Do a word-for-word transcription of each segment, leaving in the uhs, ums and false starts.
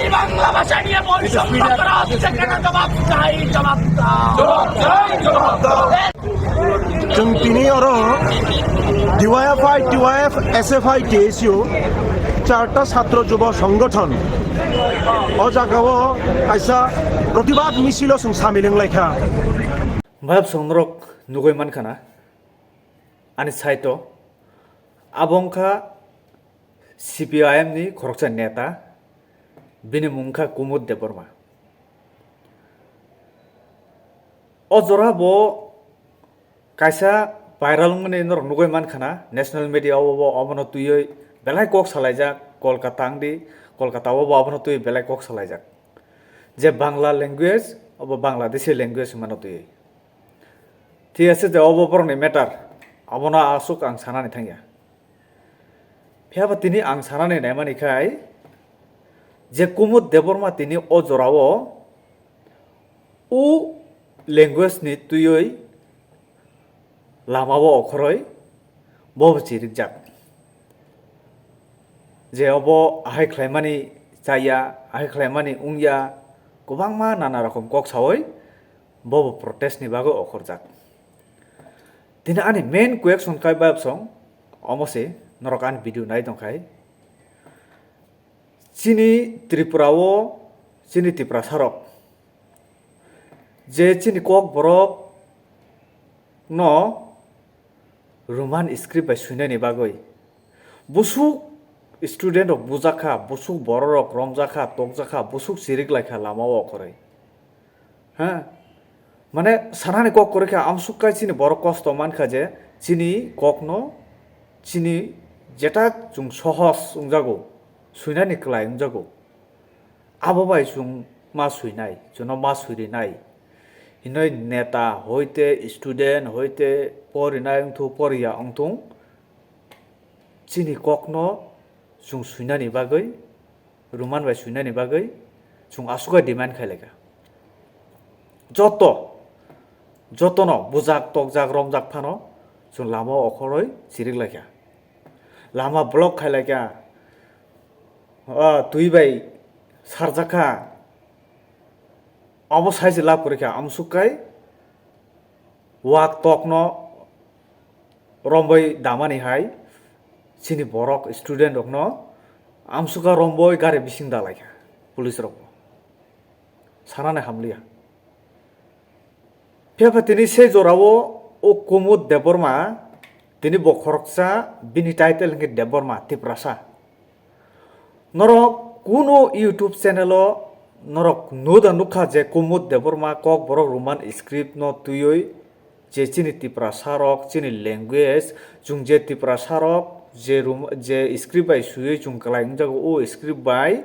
এই বাংলা ভাষা নিয়ে বৈষম্য করা হচ্ছে কেন? জবাব চাই, জবাব দাও। Chwng tini oro D Y F I, T Y F, S F I, T S U, charta chhatro jubo songgothon o jagao kaisa protibad misilo chwng samil wng lai kha. Bayap song norok nugui man khana, ani side o abo wng kha C P I M ni khoroksa neta, bini mung kha Kumud Debbarma. O jora bo kaisa viral wngmani norok nugui man khana, national media o bo obono twiwi belai kok salaijak, Kolkata wngdi, Kolkata o bo obono twiwi belai kok salaijak. Je Bangla language, obo Bangladeshi language wngmano twiwi. Thik ase, je obo borokni matter, abono aswk ang sanani thangya. Phiya ba tini ang sanani naimani khai, je Kumud Debbarma tini o jorao o language ni twiwi lama o okhoroi bo bo chirikjak. Je obo ahai khlaimani chaya, ahai khlaimani wngya, kwbangma nana rokom kok sawi bo bo protest ni bagwi okhorjak. Tini ani main question kai bayap song, omo se norok ani video nai tong khai. Chini Tripura o, chini Tiprasa rok, je chini kok borok no Roman script bai swinani bagwi busuk student rok bujakha, busuk borok rok romjakha, tokjakha, busuk chirik laikha lama o okhoroi. Ha? Mane sanani kok kwrwi kha, amsuk kai chini borok kosto mankha je chini kokno chini jeta chwng sohos wngjago, swinani kwlai wngjago. Abo bai chwng ma swinai, chwngno ma swirinai. Hinoi neta hoite, student hoite, porinai wngthung, poriya wngthung, chini kokno chwng swinani bagwi, Roman bai swinani bagwi chwng aswk demand khai laikha. Joto, jotono bujak, tokjak, romjak phano chwng lama o okhoroi chirik laikha. Lama block khai laikha. Ah, twi bai sarjakha. Abo sai se lab kwrwi kha, amsuk kai wak tokno rombai damani hai chini borok student rokno amsukha rombai gari bising dalai kha police rok. Sanani hamliya. Phiya pha tini se jorao o Kumud Debbarma, tini bo khoroksa, bini title hwnkhe Debbarma, Tiprasa. Norok kuno YouTube channel o norok nuda nukha je Kumud Debbarma Kokborok Roman script no twiwi je chini Tiprasa rok, chini language, chwng je Tiprasa rok je Rom-, je script bai swiwi chwng kwlai wngjago, o script bai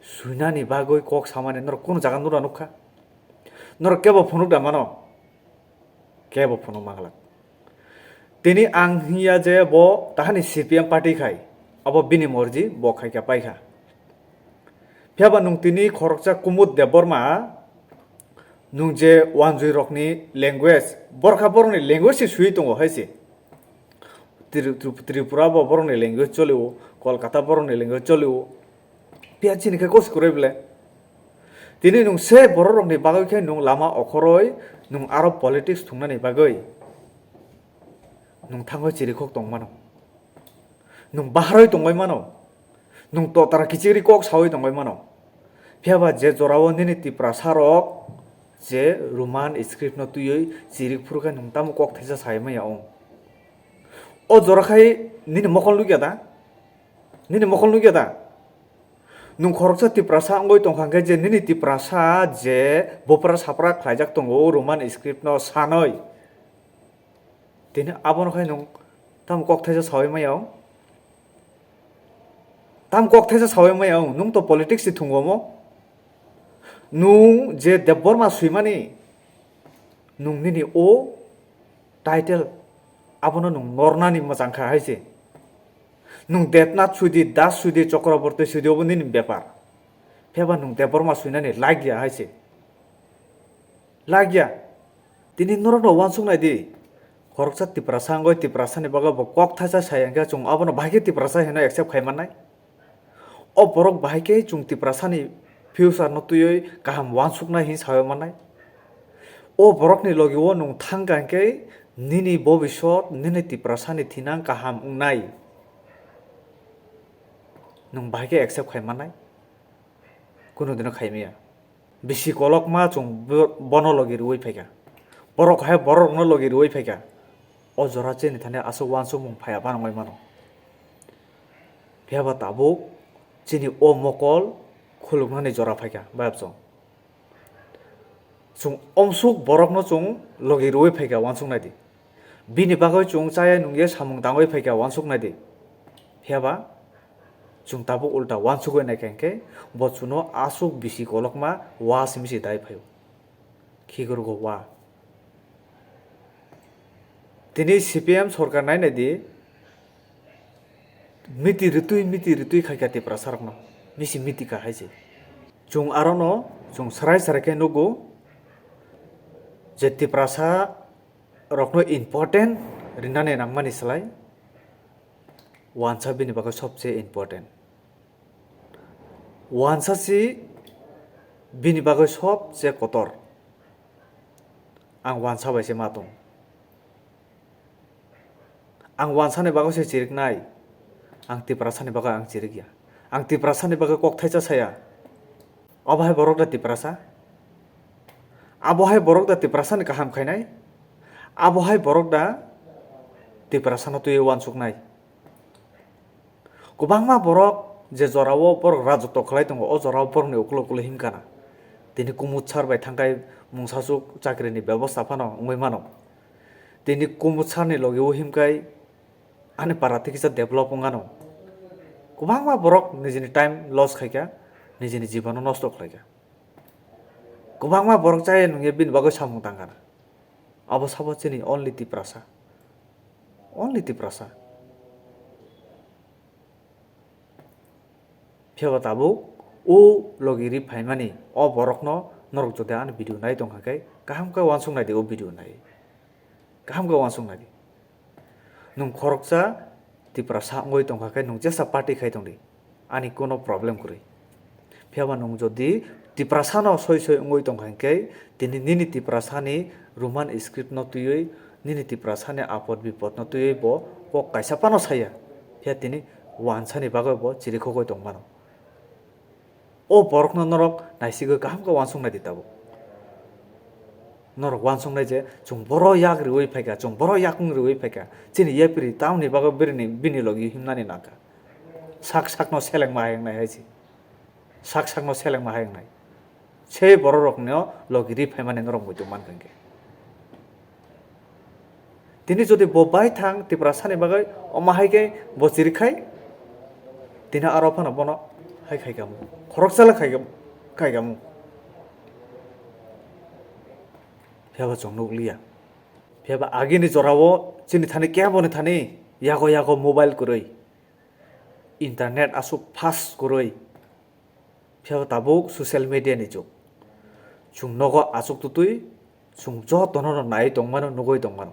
swinani bagwi kok samani norok kuno jaga nuda nukha? Norok kebo phunuk da mano? Kebo phunuk manglak. Tini ang hiya je bo tahani C P M party khai, abo bini morji, bo khai kha pai kha. Phiya ba nwng tini khoroksa Kumud Debbarma, nwng je wanjui rokni language, borokha borokni language se sui tongo hai se. Tri-, Tri-, Tripura bo borokni language cholio, Kolkata borokni language cholio. Phiya chini khe kosi kwrwi bwle. Tini nwng se borok rokni bagwi khe nwng lama okhoroi nwng aro politics thungnani bagwi nwng thangwi chirikhok tong mano. Nwng baharoi tongwi mano. Nwng totara kichigri kok sawi tongwi mano. Phiya ba je jorao nini Tiprasa rok je Roman script no twiwi chirik phuru khe nwng tamo kok thaisa sai maya wng? O jora khai nini mokol nukya da? Nini mokol nukya da? Nwng khoroksa Tiprasa wngwi tongkha hwnkhe je nini Tiprasa je bopra sapra khlaijak tongo o Roman script no sanwi. Tini abono khai nwng tamo kok thaisa sawi maya wng? Tamo kok thaisa sawi maya wng? Nwng to politics ni thwngwi omo. Nwng je Debbarma swimani, nwng nini o title abono nwng nornani mwchang kha hai se. Nwng Detnath sudi, Das sudi, Chakraborty sudi, obo nini bepar. Phiya ba nwng Debbarma swinani lagya hai se. Lagya. Tini norokno uansuk nai di. Khoroksa Tiprasa wngwi Tiprasani bagwi bo kok thaisa sai hwnkhe chwng abono bahai khe Tiprasa hino accept khai mannai? O borok bahai khe chwng Tiprasani future no twiwi kaham uansuknai hinwi sawi mannai. O borokni logi o nwng thangkha hinkhe nini bobisot nini Tiprasani thinang kaham wngnai. Nwng bahai khe accept khai mannai. Kunu dino khai maya. Bisi kolokma chwng bo-, bono logi rwui phaikha. Borok hai borokno logi rwui phaikha. O jora chini thani aswk uansukmung phaiya phano wngwi mano. Phiya ba tabuk chini o mokol khuluknani jora phaikha, bayapchwng. Chwng omsuk borokno chwng logi rwui phaikha, uansuk naidi. Bini bagwi chwng chaya nungya samung tangwi phaikha, uansuk naidi. Phiya ba chwng tabuk ulta uansugwi naikha hinkhe bo chwngno aswk bisi kolokma wa simi se dai phaio. Khikrwgo wa. Tini C P M sorkar nai naidi, miti rwtwi, miti rwtwi khaikha Tiprasa rokno, misi miti ka hai se. Chwng arono chwng sarai sarai khe nugo je Tiprasa rokno important rinani nangmani slai wansa bini bagwi sobse important. Wansa si bini bagwi sobse kotor. Ang wansa bai se ma tong. Ang wansani bagwi se chiriknai. Ang Tiprasani bagwi ang chirikya. Ang Tiprasani bagwi kok thaisa saya. Abo hai borok da Tiprasa? Abo hai borok da Tiprasani kaham khainai? Abo hai borok da Tiprasano twiwi uansuknai? Kwbangma borok je jorao borok rajotw khlai tongo, o jorao borokni ukulok ukulok himkha na. Tini Kumud sir bai thangkhai mungsaswk chakrini bebosta phano wngwi mano. Tini Kumud sir ni logi o himkhai ani para tikisa develop wng ano. Kwbangma borok nijini time loss khaikha, nijini jibono nosto khlaikha. Kwbangma borok chaya nungya bini bagwi samung tangkha na. Abo sabo chini only Tiprasa. Only Tiprasa. Phiya ba tabuk o logi ri phaimani o borokno norok jodi ani video nai tongkha khe kaham khe uansuk naidi o video nai. Kaham khe uansuk naidi. Nwng khoroksa Tiprasa wngwi tongkha khe nwng jesa party khai tongdi. Ani kono problem kwrwi. Phiya ba nwng jodi Tiprasano soi soi wngwi tongkha hinkhe tini nini Tiprasani Roman script no twiwi nini Tiprasani apod bipod no twiwi bo kok kaisa phano saya. Phiya tini wansani bagwi bo chirikhogwi tongmano. O borokno norok naisigwi kaham khe uansuk naidi tabuk. Norok uansuk nai je chwng boro yak riwi phaikha, chwng boro yakung riwi phaikha. Chini yapri tamni bagwi birini, bini logi himnani nangkha. Sak sakno selengma hai wngnai hai se. Sak sakno selengma hai wngnai. Se bororokno logi ri phaimani norok muitu mankha hinkhe. Tini jodi bo bai thang Tiprasani bagwi, omo hai khe bo chirikhai, tini aro phano bono hai khai kamo. Khoroksa le khai, khai kamo. Phiya ba chwng nukliya. Phiya ba agini jorao chini thani keboni thani yago yago mobile kwrwi. Internet aswk fast kwrwi. Phiya tabuk social media ni jug. Chwng nogo achuk tutwi, chwng jotono no naiwi tongmano, nugwi tongmano.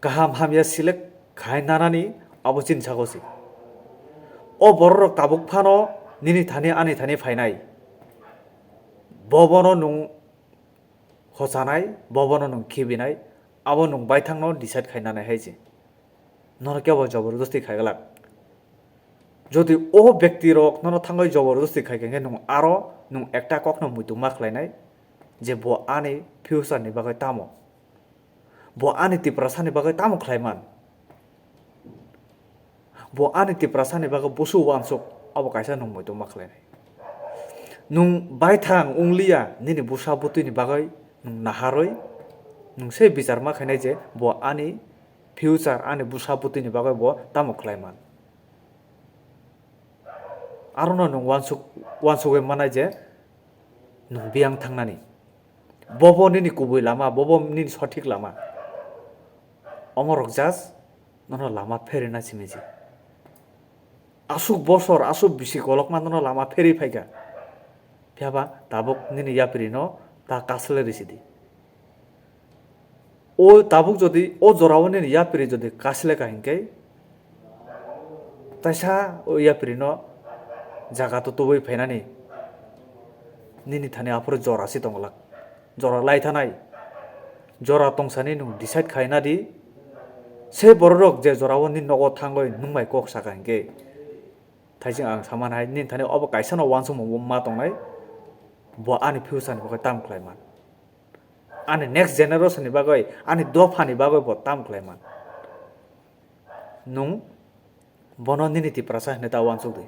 Kaham hamya select khai nanani abo chini sago se. O bororok tabuk phano nini thani ani thani phainai. Bobono nwng hochanai, bobono nwng khibinai, abo nwng baithangno decide khainanai hai se. Nono kebo joborodosti khaiglak. Jodi o bektiro nono thangwi joborodosti khaikha hinkhe nwng aro nwng ekta kokno muitu ma khlainai je bo ani future ni bagwi tamo. Bo ani Tiprasani bagwi tamo khlaiman. Bo ani Tiprasani bagwi busu uansuk, abo kaisa nwng muitu ma khlainai. Nwng baithang wngliya nini bwsa bwtwini bagwi nwng naharwi, nwng se bichar ma khainai je bo ani future, ani bwsa bwtwini bagwi bo tamo khlaiman. Arono nwng uansuk, uansugwi manai je nwng biyang thangnani. Bobo nini kubui lama, bobo nini sothik lama. Omorok just nono lama pherina simi se. Aswk bosor, aswk bisi kolokma nono lama pherwi phaikha. Phiya ba tabuk nini yaprino ta kaslai risi di. O tabuk jodi o jorao nini yapri jodi kaslai ka hinkhe, taisa o yaprino jaga to tubui phainani, nini thani aphuru jora se tongwlak, jora lai thanai, jora tongsani nwng decide khaina di, se bororok je jorao nini nogo thangwi nwng bai kok saka hinkhe, thaising ang samanhai nini thani obo kaisano uansukmung ma tongnai, bo ani future ni bagwi tamo khlai man, ani next generation ni bagwi, ani dopha ni bagwi bo tamo khlai man. Nwng bono nini Tiprasa hinwi ta uansuk di.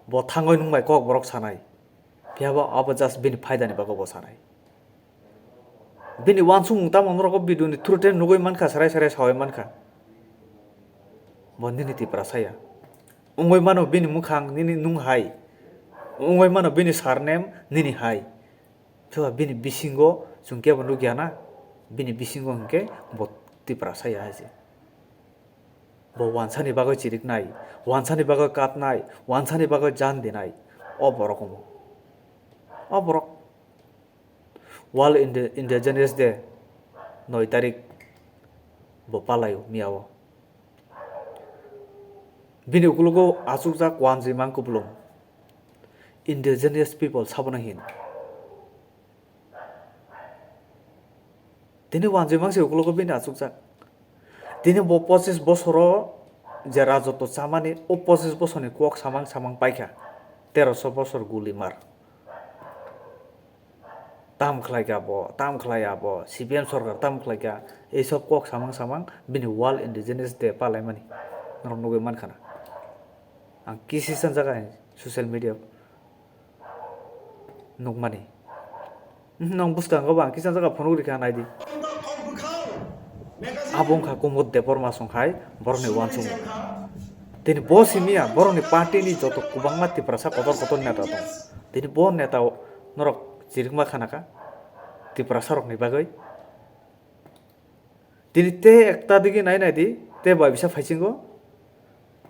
Bo thangwi nwng bai kok borok sanai. Phiya bo abo just bini phaida ni bagwi bo sanai. Bini uansukmung tamo norok o video ni through te nugwi mankha, sarai sarai sawi mankha. Bo nini Tiprasa ya. Wngwi mano bini mwkhang nini nwng hai. Wngwi mano bini surname nini hai. Phiya bini bisingo chwng kebo nukya na, bini bisingo hinkhe bo Tiprasa ya hai se. Bo wansani bagwi chiriknai, wansani bagwi katnai, wansani bagwi jan dinai, o borok omo. O borok World Indi-, Indigenous Day noi tarik bo palaio miyao. Bini ukologo achukjak wanjwi mang kupulung. Indigenous people sabono hin. Tini wanjwi mangsi ukologo bini achukjak. Tini bo pochis bosoro je rajotw chamani, o pochis bosorni kok samang samang paikha. Teroso bosor gulimar. Tam khlaikha bo, tam khlai abo, C P M sorkar tam khlaikha. Ei sob kok samang samang bini World Indigenous Day palaimani norok nugwi mankha na. Ang kisi sanjak hai social media nukmani. Nong bwskango bo ang kisa jaga phunuk rikha naidi. Abo wngkha Kumud Debbarma song hai borokni uansukmung. Tini bo simiya borokni party ni joto kwbangma Tiprasa kotor kotor neta tongo. Tini bo neta norok chirikma khanaka Tiprasa rokni bagwi. Tini tei ekta digi nai nai di, tei bai bisa phaisingo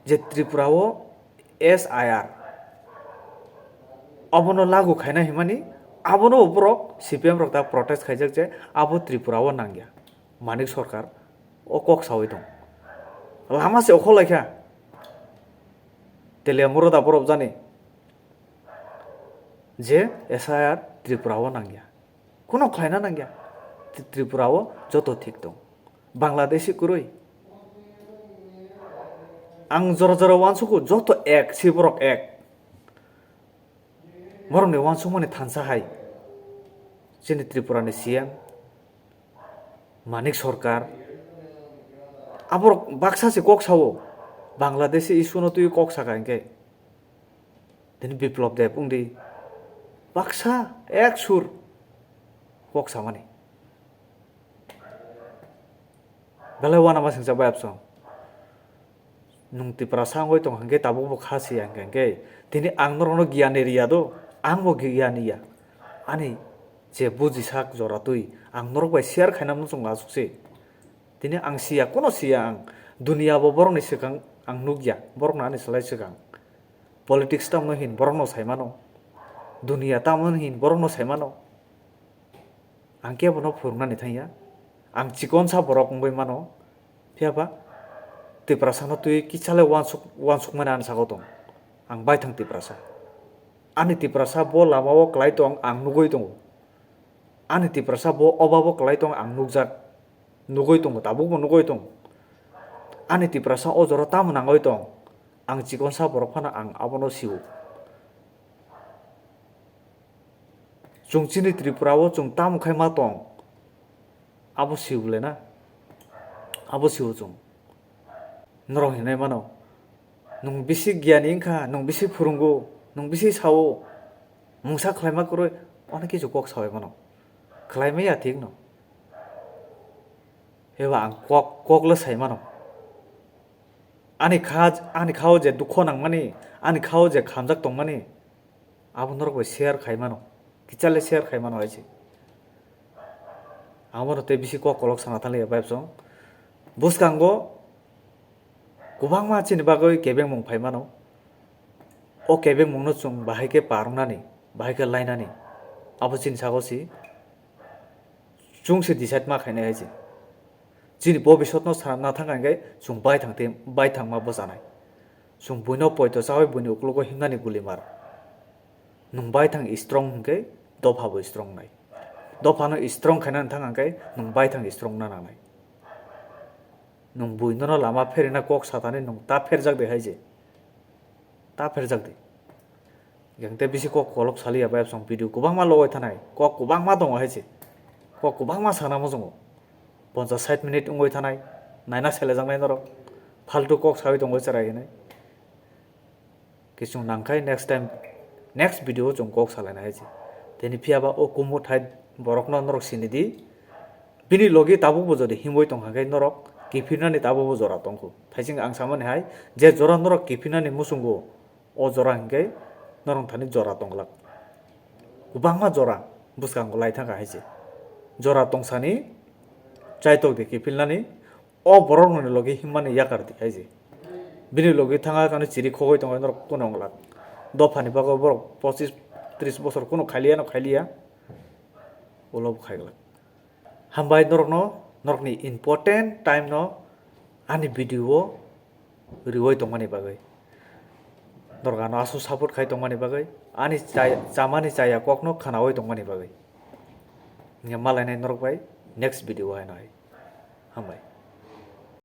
je Tripura o S I R abono lagu khaina himani, abono borok C P M rok ta protest khaijak je abo Tripura o nangya, Manik Sarkar o kok sawi tong, lama se okhol laikha, Teliamura da borok jani je S I R Tripura o nangya. Kuno khlaina nangya. Tri-, Tripura o joto thik tong. Bangladeshi kwrwi. Ang jora jora uansugo joto ek, si borok ek. Borokni uansukmani thansa hai. Chini Tripura ni C M, Manik Sarkar. Aborok baksa se kok sao. Bangladeshi issue no twi kok saka hinkhe. Tini Biplop Deb wngdi baksa ek sur kok samani. Belai uanama singcha bayapsong. Nwng Tiprasa wngwi tong hinkhe tabukbo kha siya hinkhe, hinkhe tini ang norokno giyan riya do, angbo giyan ya. Ani je bujisak jora twi ang norok bai share khaina muchungo asuk se. Tini ang siya, kono siya ang. Dunia bo borokni swkang ang nukya, borokno ani slai swkang. Politics tamno hin borokno sai mano. Dunia tamno hin borokno sai mano. Ang kebono phwrwngnani thangya. Ang chikonsa borok wngwi mano. Phiya ba Tiprasano twi kichale uansuk, uansukmani ani sago tong. Ang baithang Tiprasa. Ani Tiprasa bo lamao kwlai tong, ang nugwi tongo. Ani Tiprasa bo obabo kwlai tong, ang nukjak. Nugwi tongo, tabukbo nugwi tongo. Ani Tiprasa o jora tamo nangwi tong? Ang chikonsa borok phano ang abono sio. Chwng chini Tripura o chwng tamo khai ma tong? Abo sio le na? Abo sio chwng. Norok hinwi mano, nwng bisi giyani wngkha, nwng bisi phwrwngo, nwng bisi sao, mungsa khlaima kwrwi, onek kisu kok sawi mano. Khlaimaya thikno. Eba ang kok, kokle sai mano. Ani kha, ani khao je dukho nangmani, ani khao je khamjak tongmani, abo norok bai share khai mano. Kichale share khai mano hai se. Amo no tei bisi kok kolok sana thangli ya bayapsong. Bwskango kwbangma chini bagwi kebengmung phai mano. O kebengmungno chwng bahai khe par wngnani, bahai khe lainani, abo chini sago si. Chwng se decide ma khainai hai se. Chini bobisotno swnamna thang kha hinkhe chwng baithang tei baithangma bwchanai. Chwng buino poito chawi buini uklogo himnani gulimar. Nwng baithang strong hwnkhe dopha bo strong nai. Dopha no strong khaina thang hwnkhe nwng baithang strong na nangnai. Nwng buino no lama pherina kok satani nwng ta pherjak de hai je. Ta pherjak de. Yang te bisi kok kolok saliya bai song video kwbangma logoi thanai. Kok kwbangma tongo hai je. Kok kwbangma sana muchungo. Ponchas sait minute wngoi thanai. Naina selejaknai norok. Faltu kok sawi tongoi cherai hinai. Kisung nangkhai next time, next video o chwng kok salaina hai se. Tini phiya ba o kumu thai borok no norok sini di. Bini logi tabuk bo jodi himoi tong kha khe norok kiphirnani tabuk bo jora tong kho. Thaising ang samani hai je jora norok kiphirnani muchungo o jora hinkhe norok thani jora tong glak. Kwbangma jora bwskango lai thang kha hai se. Jora tong sani chaitok di kiphilnani. O borok noni logi himmani yakar di hai je. Bini logi thanga kano chiri khogoi tongo norok kuno wng glak. Dophani bagwi borok pochis tris bosor kuno khailiya no khailiya. Ulo bo khai glak. Hambai norokno norokni important time no ani video o riwoi tongmani bagwi. Norok ano aswk support khai tongmani bagwi. Ani chaya, chamani chaya kokno khanawi tongmani bagwi. Hingke malainai norok bai next video o haino hai. Hambai.